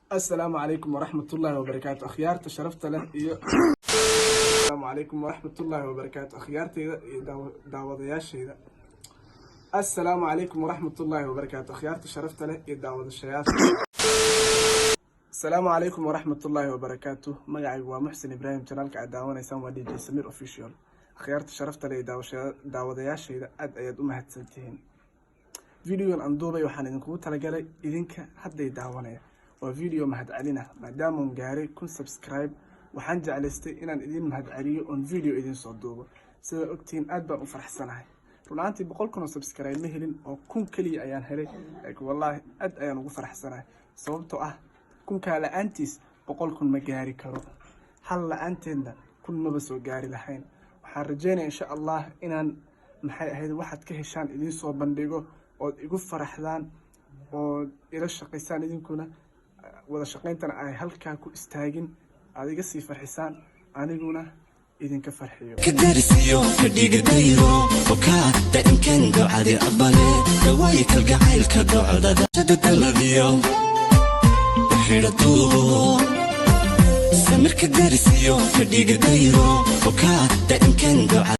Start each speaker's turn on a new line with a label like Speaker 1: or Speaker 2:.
Speaker 1: Asalaamu calaykum waraxmatullaahi wabarakaatu, akhyaarta sharafta leh iyo asalaamu calaykum waraxmatullaahi wabarakaatu, akhyaartayda iyo daawadayaashayda. Assalaamu calaykum waraxmatullaahi wabarakaatu, akhyaarta sharafta leh iyo daawadashayaasha. Asalaamu calaykum waraxmatullaahi wabarakaatu. Magacaygu waa Muxsin Ibraahim, channelka aad daawanaysaan waa DJ Samir Official. Akhyaarta sharafta leh iyo daawadayaashayda, aad ayaad u mahadsantihiin. Videogan aan duubay waxaan idinkugu talagalay idinka hadday daawanaya. Waa video mahadcelin ah, maadaamaan gaaray 1000 subscribe. Waxaan jeclaystay inaan idin mahadceliyo oon video idin soo duubo. Sidaa ogtihiin, aad baan u faraxsanahay. Run ahaantii 100,000 oo subscribe ma helin oo 1000 keliya ayaan helay, laakiin wallaahi aad ayaan ugu faraxsanahay, sababtoo ah 1000-kaa la-aantiis 100,000 ma gaari karo, hal la-aanteedna 1000 maba soo gaari lahayn. Waxaan rajeynaya, insha Allah, inaan maxay ahayd waxaad ka heshaan idiin soo bandhigo ood igu faraxdaan ood ila shaqaysaan, idinkuna wada shaqayntana ay halkaa ku istaagin, aad iga sii farxisaan, aniguna idinka farxiyo.
Speaker 2: Ka darisiyo ka dhiga dayro okaa daa'imkan ducadi aqbale dawaayi kalgacaylka docdada daladiyo xidha duubo samirka darisiyo ka dhiga dayro okaa daa'imkan ducadi.